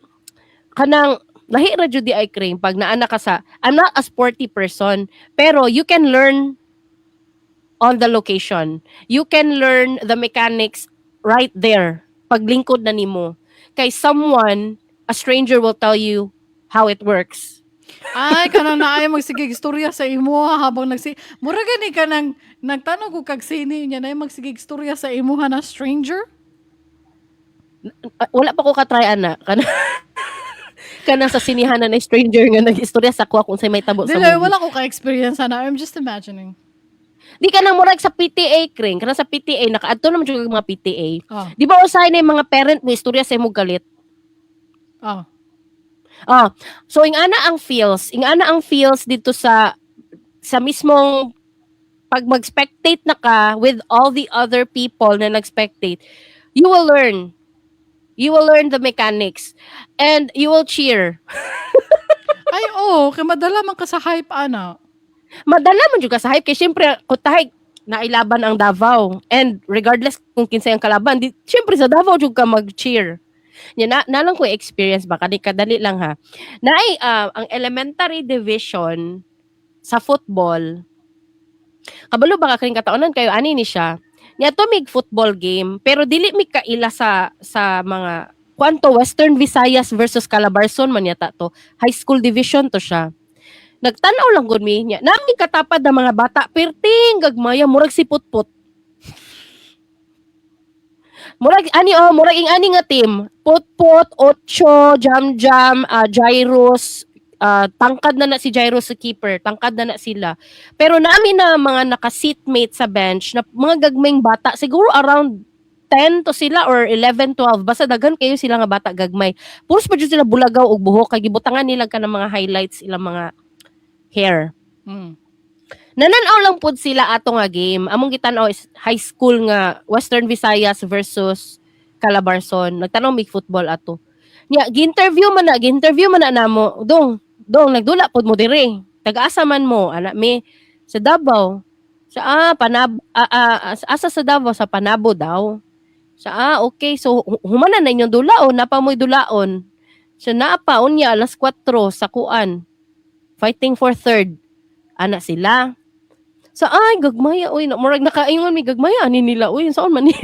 Kanang lahi ra jud di ay, Kring, pag naana ka sa, I'm not a sporty person, pero you can learn on the location. You can learn the mechanics right there. Paglingkod na nimo. Kay someone, a stranger, will tell you how it works. Ay, kanang naay magsigig istorya sa imo habang nagsi mura gani ka nang nagtanong ko kag sini niya na magsigig istorya sa imuha na stranger. Ah, wala pa ko ka-try ana. Kana sa sinihan na stranger nga nag-istorya sa kuha kung say may tabo sa Dili, movie. Wala ko ka-experience ana. I'm just imagining. Di ka nang murag sa PTA, Kring. Kana sa PTA, nakaadto naman jud kag mga PTA. Oh. Di ba usahay na yung mga parent mo istorya sa imong galit? Oh. Ah, so ing-ana ang feels, ing-ana ang feels dito sa mismong pag mag-spectate na ka with all the other people na nag-spectate, you will learn. You will learn the mechanics and you will cheer. Ay, oh, kay madala man ka sa hype ana. Madala man jud ka sa hype kay syempre kutahay nailaban ang Davao and regardless kung kinsay ang kalaban, di, syempre sa Davao jud ka mag-cheer. Nya na, nalang ko experience ba kani, kadali lang ha. Naay ang elementary division sa football. Kabalo ba ka kring kataonan kayo ani ni siya. Nya to mig football game pero dili mi kaila sa mga kwanto, Western Visayas versus Calabarzon man yata to. High school division to siya. Nagtanaw lang gud mi niya. Nami katapad na mga bata perting gagmaya, murag si putput. Murag ani oh, murag ing ani nga team. Putput, Ocho, Jam Jam, Jairus, tangkad na na si Jairus sa keeper, tangkad na na sila. Pero nami na mga naka-seatmate sa bench na mga gagmayng bata, siguro around 10 to sila or 11, 12. Basta daghan kayo sila nga bata gagmay. Puros pa jud sila bulagaw og buhok kay gibutangan nila ka ng mga highlights ilang mga hair. Nananaw lang pud sila ato nga game. Among gitan-aw is high school nga Western Visayas versus Calabarzon. Nagtan-aw mig football ato. Nya gi-interview man na namo. Dong, dong nagdula pud mo dire. Taga-asa man mo ana mi sa Davao. Sa ah, Panab ah, ah, asa sa Davao, sa Panabo daw. Siya, ah, okay. So, humana na inyong dulaon, napa mo'y dulaon. Siya, naa pa, unya, alas 4 sa kuan. Fighting for third. Ana sila. So, ay, gagmaya, uy. Murag nakaingon mi, gagmaya, ani nila, uy. Saan man ni?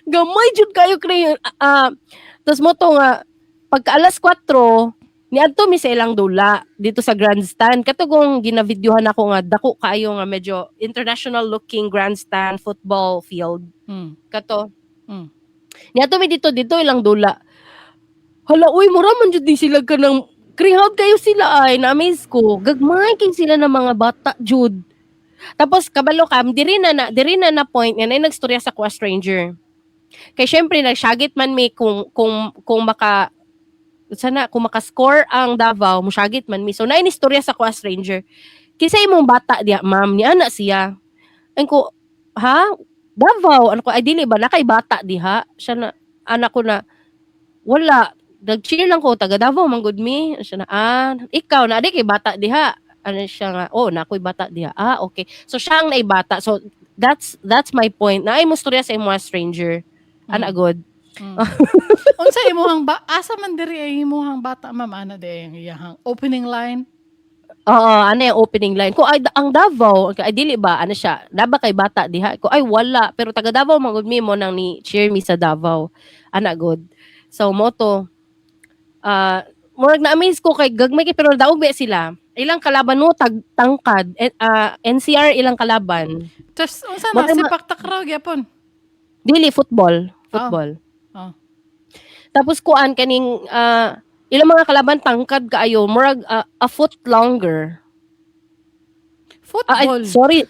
Gamay jud kayo, kray. Ah, tapos mo to nga, pagka alas 4, niadto mi sa ilang dula dito sa grandstand. Kato kung ginavideohan ako nga dako kaayo nga medyo international looking grandstand football field. Kato. Niadto mi dito dito ilang dula. Hala uy, mura man jud din sila kanang crowd kayo sila ay na-amaze ko. Gagmay kay sila ng mga bata jud. Tapos kabalo kam diri na na point nga na nagstorya sa ko stranger. Kay syempre nagsyagit man mi kung maka sana kung maka-score ang Davao, musyagit man mi. So naay istorya sa ko stranger. Kinsa imong bata diya, ma'am? Ni ana siya. Ay ko, ha? Davao? Ano ko, ay dili ba na kay bata diha? Siya na, anak ko na, wala. Nag-cheer lang ko, taga Davao, man gud mi. Siya na, ah, ikaw, na di kay bata diha. Ano siya nga, oh, na ako'y bata diha. Ah, okay. So siya ang naibata. So that's my point. Na ay mo storya sa imo stranger. Ana good. Unsa imuhang ba asa man diri ay imuhang bata, ma'am, ana di ang iyahang opening line? Oo, ano yung opening line. Ko ay ang Davao, ay dili ba ano siya, naba kay bata diha. Ko ay wala, pero taga Davao man gud mi mo nang ni cheer mi sa Davao. Ana good. So moto murag na-amaze ko kay gagmay kay pero daog ba sila. Ilang kalaban no tag tangkad eh, NCR ilang kalaban. Tapos unsa na sepak takraw gyapon? Dili football, football. Oh. Tapos kuan kaning ilang mga kalaban tangkad kaayo, murag a foot longer. Ah, ay, Football. sorry.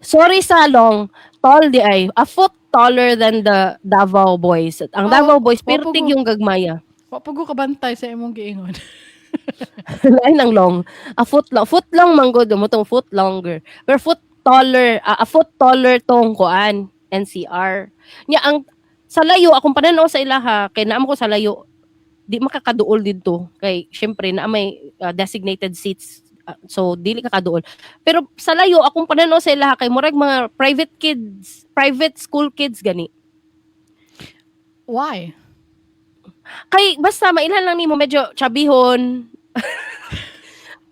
Sorry sa long, tall di ay. A foot taller than the Davao Boys. Ang Davao Boys, pertig yung gagmaya. Wa po ko kabantay sa imong giingon. Lain ang long. A foot long. Foot long man gud mo tong foot longer. Pero foot taller, a foot taller tong kuan NCR. Nya ang sa layo akong pananaw sa ilaha kay naamo ko sa layo di makakaduol didto kay syempre na may designated seats, so dili ka kaduol. Pero sa layo akong pananaw sa ilaha kay murag mga private kids, private school kids gani. Why? Kay basta mailhan lang nimo medyo chubbyhon.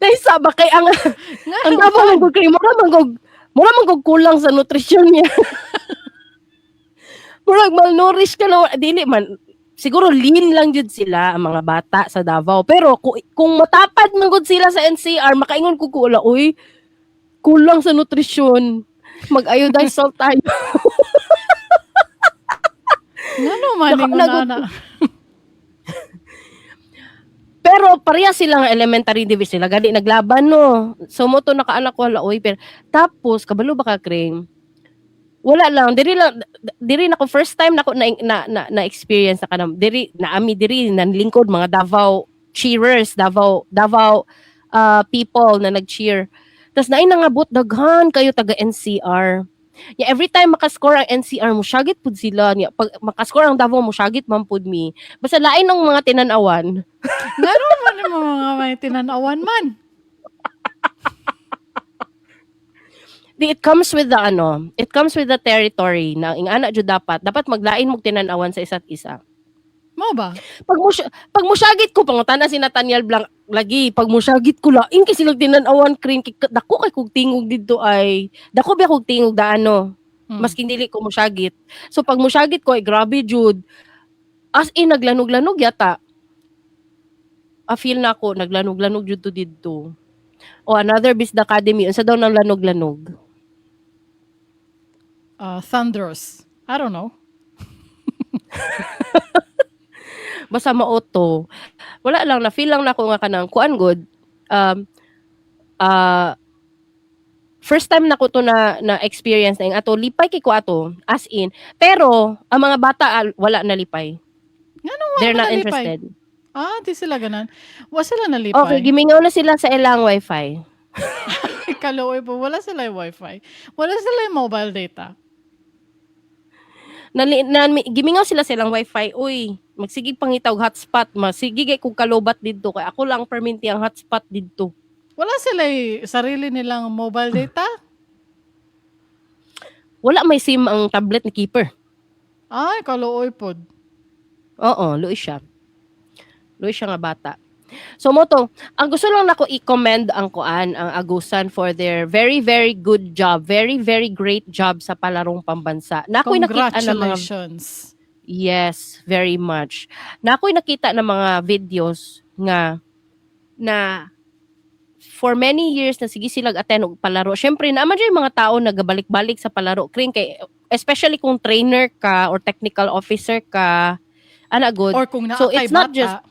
Kaysa ba kay ang ang Davao man gud kay mura man gud kulang sa nutrisyon niya. Murag malnourished ka na dili man siguro lean lang jud sila ang mga bata sa Davao. Pero kung matapad man gud sila sa NCR, makaingon ko kula, uy, kulang sa nutrisyon. Mag-iodized salt tayo. Ngano man ingon ana? Pero pareha sila nga elementary division sila gani naglaban no. So mo to nakaanak ko hala oy pero tapos kabalo ba ka Kring? Wala lang diri lang diri nako first time nako na na, na, na experience na kanang diri na ami diri nanlingkod mga Davao cheerers, Davao Davao people na nag-cheer. Tas naay nangabot daghan kayo taga NCR. Ya every time makascore ang NCR mo syagit pud sila niya. Pag makascore ang Davao mo syagit man pud mi. Basta lain ang mga tinan-awan. Ngano man yung mga may tinan-awan man? Di, it comes with the ano, it comes with the territory na ingana jud dapat dapat maglain mo tinan-awan sa isa't isa. Mao ba? Pag musyagit ko pangutana si Nathaniel Blanc lagi pag musyagit ko lain kay silang tinan-awan kring dako kay kog tingog didto ay dako ba kog tingog daano masking dili ko musyagit. So pag musyagit ko ay grabe jud. As in naglanog-lanog yata. A feel na ako naglanog-lanog jud to didto. O another Bisda Academy unsa daw nang lanog-lanog? Thunders. I don't know. Basta mauto. Wala lang, na feel lang nako nga kanang kuan good. First time nako to na na experience na yung ato lipay kay ko ato as in. Pero ang mga bata wala na lipay. Ngano wala They're not nalipay? interested. Ah, di sila ganan. Wa sila nalipay. Okay, gimingaw na sila sa ilang wifi. Kaluoy po, wala sila yung wifi. Wala sila yung mobile data. Gimingaw sila sa ilang wifi. Uy, magsige pangitaw hotspot, masige kay kung kalobat didto kay ako lang perminti ang hotspot didto. Wala sila yung sarili nilang mobile data? Wala may SIM ang tablet ni keeper. Ay, kaluoy pod. Oo, luoy siya. Luoy siya nga bata. So mao to, ang gusto lang nako i-commend ang kuan, ang Agusan for their very very good job, very very great job sa palarong pambansa. Na ako'y nakita ng mga Congratulations. Yes, very much. Na ako'y nakita ng mga videos nga na for many years na sige sila attend og palaro. Syempre, naa man yung mga tao nagabalik-balik sa palaro. Kring kay especially kung trainer ka or technical officer ka, ana good. Or kung naa So, kay it's not bata.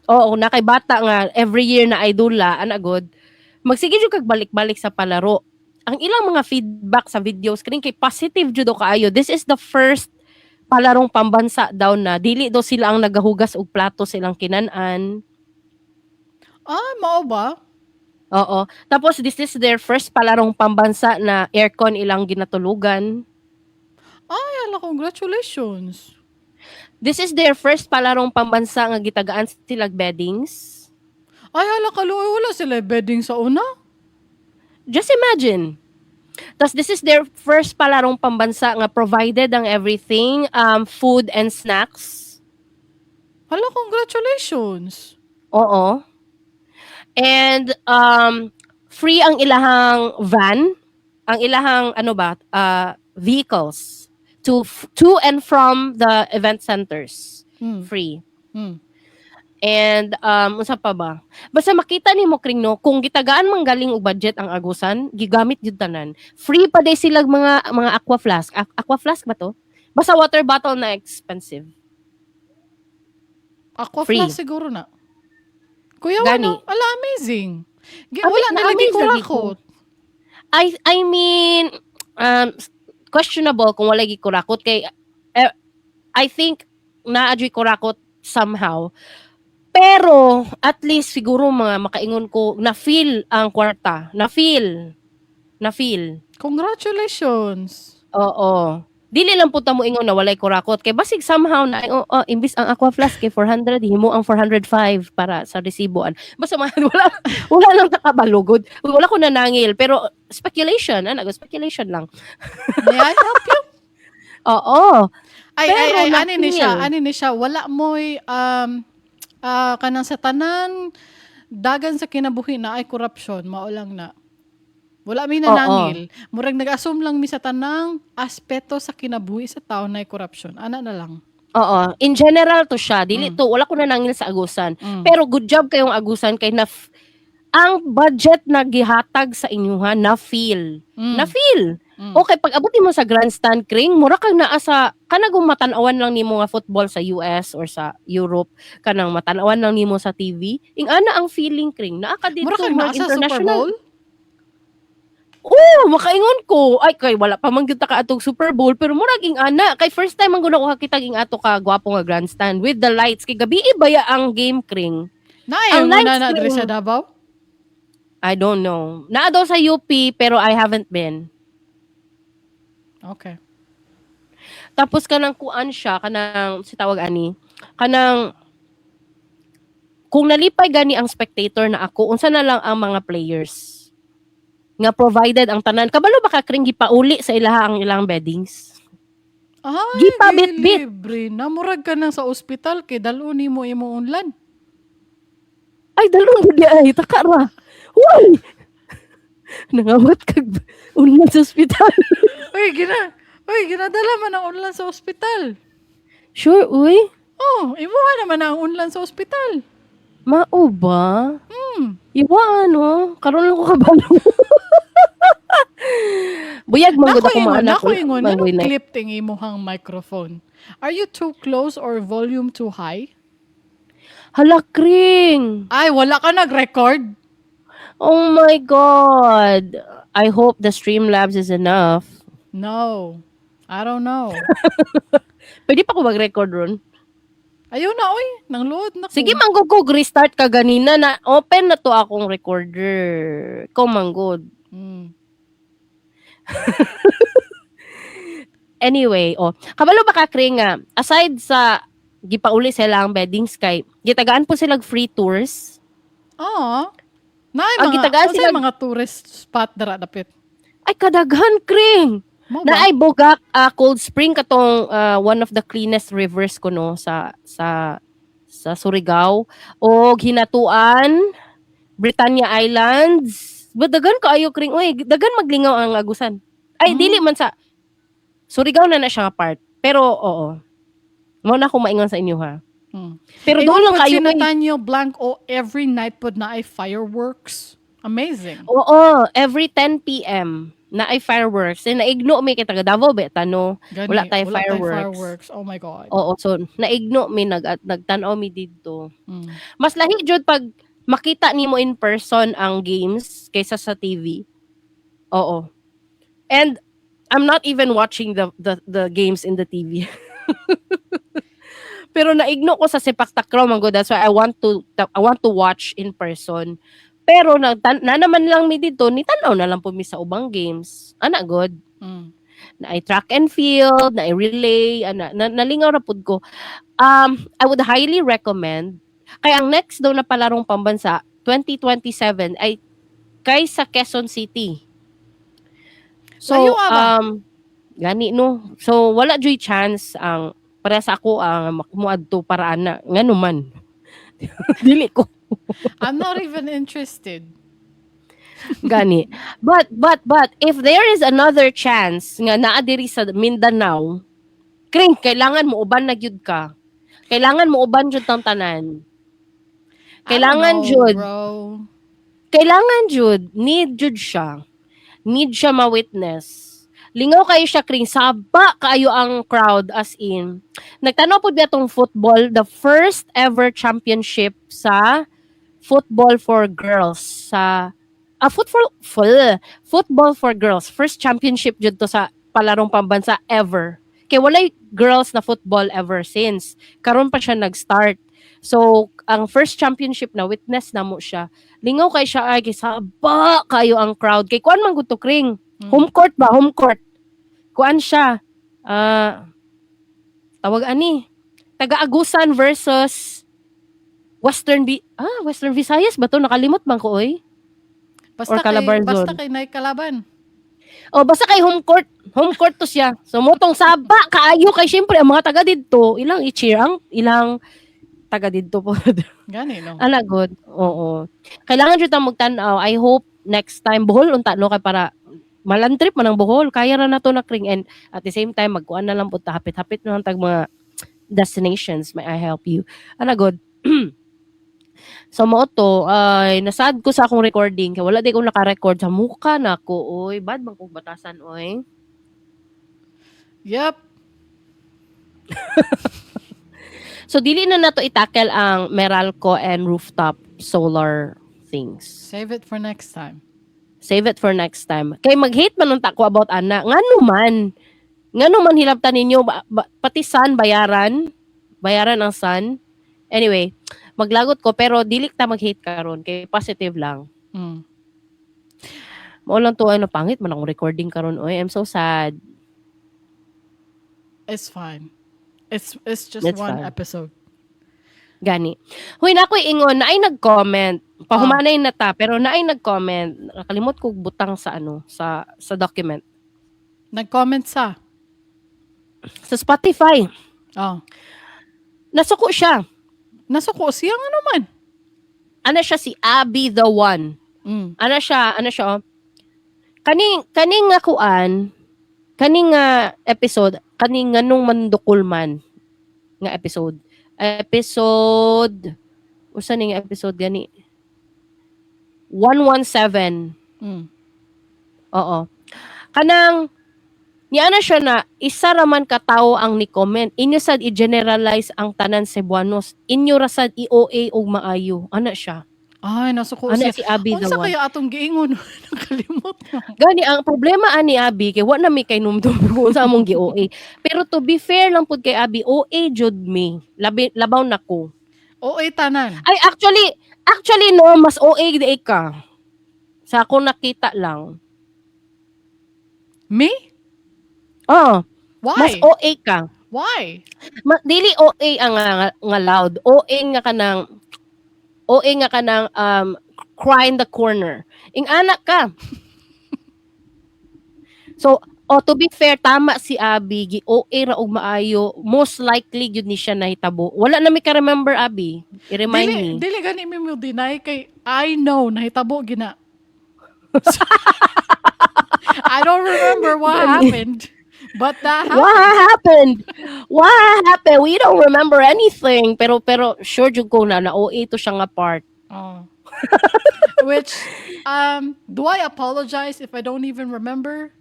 Oo, na kay bata nga every year na idula, ana good. Magsige jud kag balik-balik sa palaro. Ang ilang mga feedback sa videos kring kay positive jud daw kaayo. This is the first palarong pambansa daw na dili daw sila ang nagahugas og plato sa ilang kinan-an. Ah, mao ba? Oo. Tapos this is their first palarong pambansa na aircon ilang ginatulugan. Ay, ala, congratulations. This is their first palarong pambansa nga gitagaan sila beddings. Ay, hala, kaluoy, wala sila bedding sa una. Just imagine. Tapos this is their first palarong pambansa nga provided ang everything, food and snacks. Hala, congratulations. Oo. And free ang ilahang van, ang ilahang ano ba, vehicles to and from the event centers. Free. And unsa pa ba? Basta makita nimo, Kring, no, kung gitagaan man galing og budget ang Agusan, gigamit jud tanan. Free pa day sila mga aqua flask. Aqua flask ba to? Basta water bottle na expensive. Aqua Free. flask siguro na. Kuya, Gani. ano? Ala, amazing. Abi, Wala na lagi na-amaze lagi ko. kurakot. I mean, questionable kung wala gikurakot kay eh, I think naa juy kurakot somehow. Pero at least siguro mga makaingon ko na feel ang kwarta, na feel. Na feel. Congratulations. Oo. Dili lang po ta mo ingon na walay kurakot kay basig somehow na oh, oh, imbis ang aqua flask kay 400, himo ang 405 para sa resibo an. Basta wala wala lang nakabalugod. Wala ko nanangil pero speculation, ano, speculation lang. May I help you? Oo. Ay, Pero ay, ay, ani ni siya, na-feel. ani ni siya, wala mo'y, kanang sa tanan, dagan sa kinabuhi na ay corruption, mao lang na. Wala mi nanangil. Murag nag-assume lang mi sa tanang aspeto sa kinabuhi sa tao na ay corruption. Ana na lang. Oo. In general to siya. Dili to, wala ko nanangil sa Agusan. Pero good job kayong Agusan kay na ang budget na gihatag sa inyuha na feel. Na feel. Okay, pag abuti mo sa grandstand, Kring, mura kang naa sa kanang matan-awan lang nimo nga football sa US or sa Europe, kanang matan-awan lang nimo sa TV. Ing-ana ang feeling, Kring. Naa ka dito Mura kang naa murag sa Super international. Bowl? Oo, makaingon ko. Ay, kay wala pa man gyud ta kaadtog Super Bowl, pero murag ing-ana. Kay first time man gud ako kakita ing ato ka gwapo nga grandstand with the lights. Kay gabi baya ang game, Kring. Naay Ang mo lights, na na diri Kring. sa Davao? I don't know. Naa daw sa UP pero I haven't been. Okay. Tapos kanang kuan siya, kanang si tawag ani, kanang kung nalipay gani ang spectator na ako, unsa na lang ang mga players nga provided ang tanan. Kabalo ba ka, Kring, gipauli sa ilaha ang ilang beddings? Ay, Gipabit-bit. libre na. Murag ka nang sa ospital kay dal-on nimo imo unlan. Ay, dalon gud ay taka ra. Uy! Nangawat kag unlan sa ospital. Uy, ginadala man ang unlan sa ospital. Sure, uy. Oh, imuha naman ang unlan sa ospital. Mao ba? Hmm. Iwa ano, karon lang ko kabalo. Buyag man gud Nako ako ingon, maanak. nako ingon, Mangoy anong na. clip ting imuhang microphone? Are you too close or volume too high? Hala, Kring. Ay, wala ka nag-record? Oh my God. I hope the Streamlabs is enough. No. I don't know. Pwede pa ko mag-record ron. Ayun na, oy. Nang load na ko. Sige, manggod ko, restart ka ganina na open na to akong recorder. Ikaw manggod. Anyway, oh, kabalo ba ka, Kring, nga, aside sa gipauli sila ang beddings kay gitagaan po sila free tours. Oo. Naay Ang mga, gitagaan unsay sila- mga tourist spot dara dapit? Ay, kadaghan, Kring. Mo ba? Naay Bugak Cold Spring, katong one of the cleanest rivers kuno sa Surigao o Hinatuan, Britannia Islands. But dagan kaayo, Kring, oy, dagan maglingaw ang Agusan. Ay, dili man sa Surigao na na siya nga part. Pero oo. Mo na akong maingon sa inyo ha. Pero Ingon doon lang pod kayo si eh. Nathaniel Blanc, oh, every night pod naay fireworks. Amazing. Oo, every 10 p.m. naay fireworks. Eh, naigno mi kay taga Davao ba tano. Gani, Wala tayo wala fireworks. Fireworks. Oh my God. Oo, so naigno mi nag at nagtan-aw mi didto. Mas lahi jud pag makita nimo in person ang games kaysa sa TV. Oo. And I'm not even watching the games in the TV. Pero naigno ko sa sepak takraw man gud. That's why I want to watch in person. Pero nagtan na naman lang mi didto, ni tan-aw na lang po mi sa ubang games. Ana god. Naay track and field, naay relay, ana na, nalingaw ra pud ko. I would highly recommend kay ang next daw na palarong pambansa 2027 ay kay sa Quezon City. So Layo ah ba? Gani no. So wala juy chance ang para sa ako ang muadto para ana, ngano man. Dili ko. I'm not even interested. Gani. But if there is another chance nga naa diri sa Mindanao, Kring, kailangan mo uban na gyud ka. Kailangan mo uban jud tang tanan. Kailangan I don't know, jud. bro. Kailangan jud, need jud siya. Need siya ma-witness. Lingaw kayo siya, Kring, saba kaayo ang crowd, as in. Nagtanaw pud atong football, the first ever championship sa football for girls sa football for girls, first championship jud to sa palarong pambansa ever. Kay walay girls na football ever since. Karon pa siya nag-start. So, ang first championship na witness na mo siya. Lingaw kay siya ay saba kayo ang crowd. Kay kuan man gud to, Kring. Home court ba? Home court. Kuan siya. Tawag ani. Taga-Agusan versus Western Visayas ba to? Nakalimot man ko oy. Basta Or kay, Calabarzon. basta kay naay kalaban. Oh, basta kay home court. Home court to siya. So motong saba kaayo kay syempre ang mga taga didto, ilang i-cheer ang ilang taga didto po. Gani, no? Ana good. Oo. Kailangan jud ta magtan-aw. I hope next time Bohol unta no, kay para maland trip man ang Bohol. Kaya ra na to na, Kring, and at the same time magkuan na lang pud ta, hapit-hapit na lang tag mga destinations. May I help you? Ana good. So mo to ay nasad ko sa akong recording kay wala di ko naka-record sa muka na ko oy, bad man kog batasan oy. Yep. So dili na nato i-tackle ang Meralco and rooftop solar things. Save it for next time. Save it for next time. Kay mag-hate man unta ko about ana. Ngano man? Ngano man hilabtan ninyo ba, pati sun bayaran? Bayaran ang sun. Anyway, maglagot ko pero dili ta mag-hate karon kay positive lang. Mao lang to, ano, pangit man akong recording karon oy. I'm so sad. It's fine. It's just It's one fine. Episode. Gani. Huy, na ako'y ingon, naay nag-comment. Pahumanay na ta, pero naay nag-comment. Nakalimot ko butang sa ano, sa document. Nag-comment sa. Sa Spotify. Oh. Nasuko siya. Nasuko siya nga naman. Ana siya, si Abby the One. Ana siya, oh. Kaning nga kuan, kaning nga episode, kaning nganong mandukul man nga episode. Episode, usa ni nga episode gani? 117. Oo. Kanang niana siya na isa ra man ka tawo ang ni-comment. Inyo sad i-generalize ang tanan Cebuanos. Inyo ra sad i-OA og maayo. Ana siya. Ay, nasuko Ana siya. si Abby the Unsa One. kaya atong giingon? Nakalimot na. Gani ang problema ani Abby kay wa na mi kay numdum kung sa among gi-OA. Pero to be fair lang pud kay Abby, OA jud mi. Labi labaw na ko. OA tanan. Ay, actually no, mas OA di ka. Sa akong nakita lang. Me? Oh, Why? mas OA ka. Why? Dili OA ang nga loud. OA nga kanang cry in the corner. Ing anak ka. So, Oh, to be fair, tama si Abby, gi-OA ra og maayo. Most likely gyud ni siya nahitabo. Wala na mi ka-remember, Abby. I-remind Dili, me. dili gani mi mo deny kay I know nahitabo gina. I don't remember what happened, but that happened. What happened? What happened? We don't remember anything. Pero sure jud ko na na OA to siya nga part. Oh. Which, do I apologize if I don't even remember?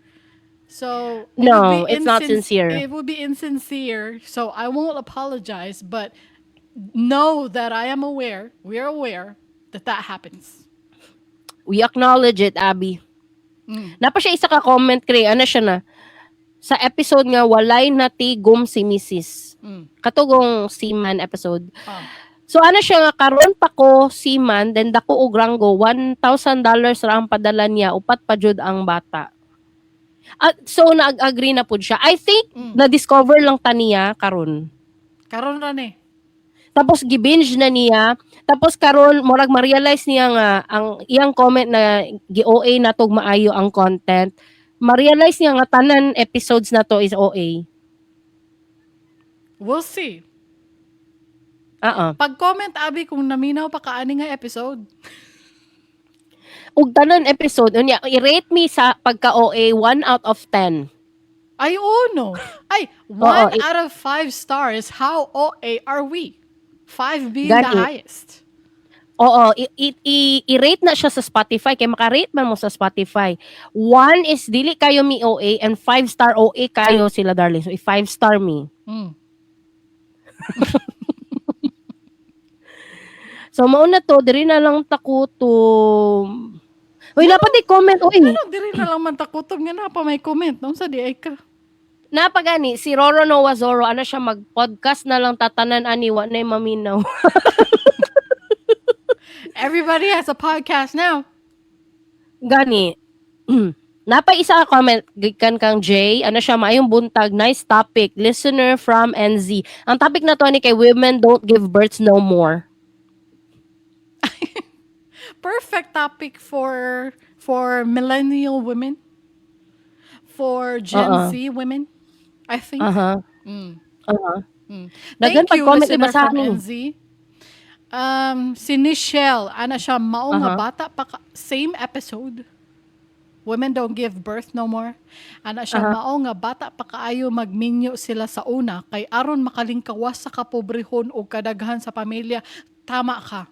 So it would No, be it's not sincere. It would be insincere. So I won't apologize, but know that I am aware. We are aware that that happens. We acknowledge it, Abby. Napa siya isa ka comment kay ano siya na sa episode nga walay natigom si Mrs. Katugong seaman episode. So ano siya nga karon pa ko seaman, then dako og ranggo, $1,000 ra ang padala niya, upat pa jud ang bata. At so nag-agree na pud siya. I think na-discover lang ta niya karon. Karon ra ni. Tapos gibinge na niya. Tapos karon murag ma-realize niya nga ang iyang comment na gi-OA na tog maayo ang content. Ma-realize niya nga tanan episodes na to is OA. We'll see. Oo. Pag-comment, Abby, kung naminaw pa ka ani nga episode. Ug tanan episode unya i-rate me sa pagka-OA 1 out of 10. Ay, oh no. Ay, Oo, 1 out of 5 stars. How OA are we? 5 being the Gani. Highest. Oo, i-rate na siya sa Spotify kay maka-rate man mo sa Spotify. 1 is dili kayo mi OA and 5 star OA kayo sila, darling. So i-5 star me. So mao na to, diri na lang takutom. Uy, dapat i-comment uy. Ano, diri na lang man takutom nga na pa may comment. Unsa di ay ka? Napagani si Roro Noah Zorro, ano siya, mag-podcast na lang tatanan ani, wa na maminaw. Everybody has a podcast now. Gani. Napa isa ka comment gikan kang Jay, ano siya, "Maayong buntag, nice topic, listener from NZ." Ang topic na to ani kay women don't give births no more. Perfect topic for millennial women. For Gen Z women, I think. Daghan Thank you, pag-comment, listener ibasahan from ni. NZ. Si Nichelle, ana siya, mao nga bata pa ka, same episode. Women don't give birth no more. Ana siya, mao nga bata pa kaayo magminyo sila sa una kay aron makalingkawas sa kapobrehon o kadaghan sa pamilya. Tama ka.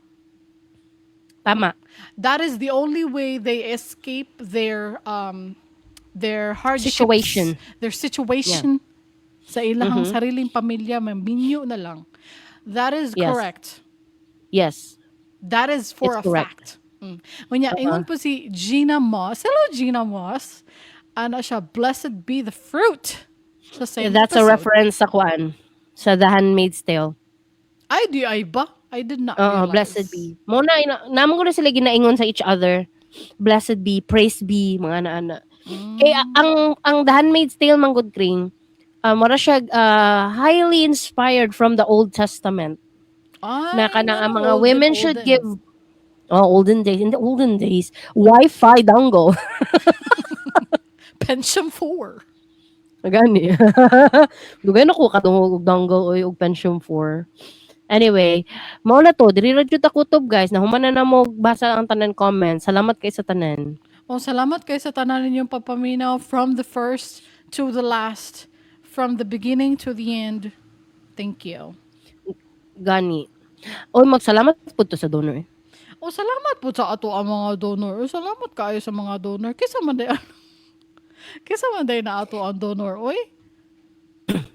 Tama. That is the only way they escape their hardships, Situation. their situation sa ilahang sariling pamilya, maminyo na lang. That is correct. Yes. That is for It's a correct. Fact. Unya, ingon po si Gina Moss. Hello, Gina Moss. Ana siya, "Blessed be the fruit." Sa same That's a episode. Reference sa kuan. Sa The Handmaid's Tale. Ay, di ay ba? I did not Oo, realize. blessed be. Muna, ina, namo ko na sila ginaingon sa each other. Blessed be, praise be, mga ana-ana. Kaya ang The Handmaid's Tale man gud kring, mura siya highly inspired from the Old Testament. Ay, Na kanang ang mga olden, women should olden. Give. Oh, olden days, in the olden days, Wi-Fi dongle. Pentium 4. Gani. Dugay na ko kadungog og dongle oy og Pentium 4. Anyway, mao na to, diri ra jud kutob, guys. Nahuman na namo basa ang tanan comments. Salamat kay sa tanan. Oh, salamat kay sa tanan ninyong papaminaw from the first to the last, from the beginning to the end. Thank you. Gani. Oy, magsalamat pud to sa donor. Oh, salamat po sa ato ang mga donor. Oh, salamat kaayo sa mga donor. Kaysa man day na ato ang donor, oy.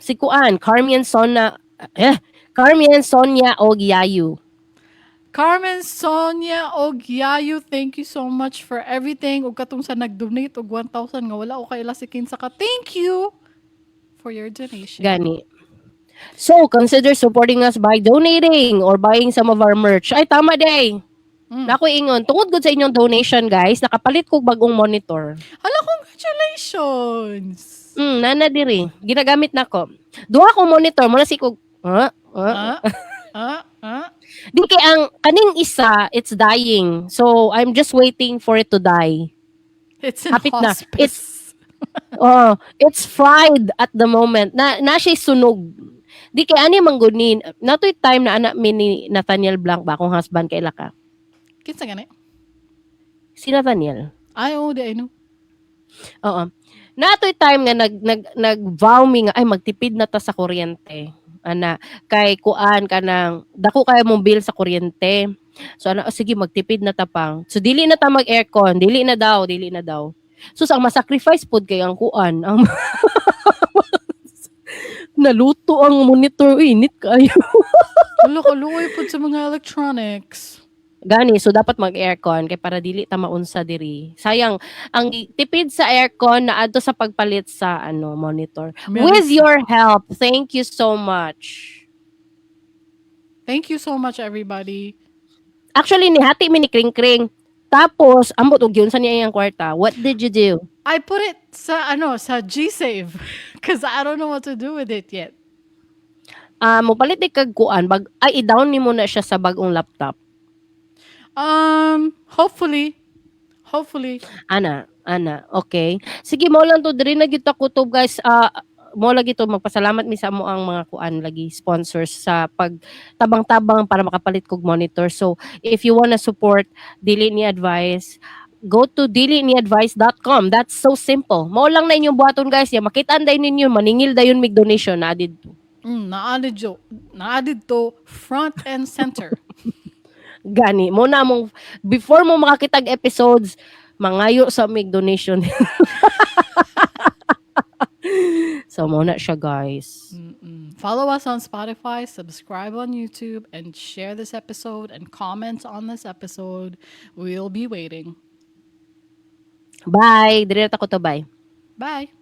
Si Kuan, Carmian Sona, eh, Carmian Sonia og Yayu. Carmen Sonia og Yayu, thank you so much for everything. Ug katong sa nag-donate og 1,000 nga wala ko kaila si kinsa ka. Thank you for your donation. Gani. So, consider supporting us by donating or buying some of our merch. Ay, tama day. Nako ingon, tungod gud sa inyong donation, guys, nakapalit kog bagong monitor. Hala, congratulations! Nana diri. Ginagamit nako. Duha ko monitor, muna si kog, huh? Huh? Ah, ah, ah. Di kay ang kaning isa, it's dying. So, I'm just waiting for it to die. It's in Hapit na. Hospice. Oh, it's fried at the moment. Na siya sunog. Di kay ani man gud ni natoy time na anak mi ni Nathaniel Blanc ba, akong husband, kaila ka? Kinsa gani? Si Nathaniel. Ay, oh, di I know. Oo. Natoy time nga nag nag nag-vow mi nga ay magtipid na ta sa kuryente. Ana kay kuan kanang dako kay mong bill sa kuryente. So ana, oh, sige, magtipid na ta pang. So dili na ta mag-aircon, dili na daw, dili na daw. So ang masacrifice pod kay ang kuan, ang naluto ang monitor, uy, init kayo. Hala, kaluoy pod sa mga electronics. Gani, so dapat mag-aircon kay para dili ta maunsa diri. Sayang ang tipid sa aircon na adto sa pagpalit sa ano, monitor. With your help, thank you so much. Thank you so much, everybody. Actually, nihati mi ni Kring Kring. Tapos, ambot og yun sa niya iyang kwarta. What did you do? I put it sa ano, sa GSave because I don't know what to do with it yet. Ah, mo palit di kag kuan bag ay i-down nimo na siya sa bagong laptop. Hopefully. Hopefully. Ana, ana, okay. Sige, mo lang to diri na gyud ta kutob, guys. Ah, mo lagi to magpasalamat mi sa amo ang mga kuan lagi sponsors sa pag tabang-tabang para makapalit kog monitor. So, if you wanna support Dili Ni Advice, go to diliniadvice.com. That's so simple. Mao lang na inyong buhaton, guys. Ya makita dayon ninyo, maningil dayon mig donation na didto. Naa didto front and center. Gani mo na mong before mo makakitag episodes, mangayo sa mig donation. So mo na siya, guys. Follow us on Spotify, subscribe on YouTube, and share this episode and comment on this episode. We'll be waiting. Bye. Diri na ta ko to, bye. Bye.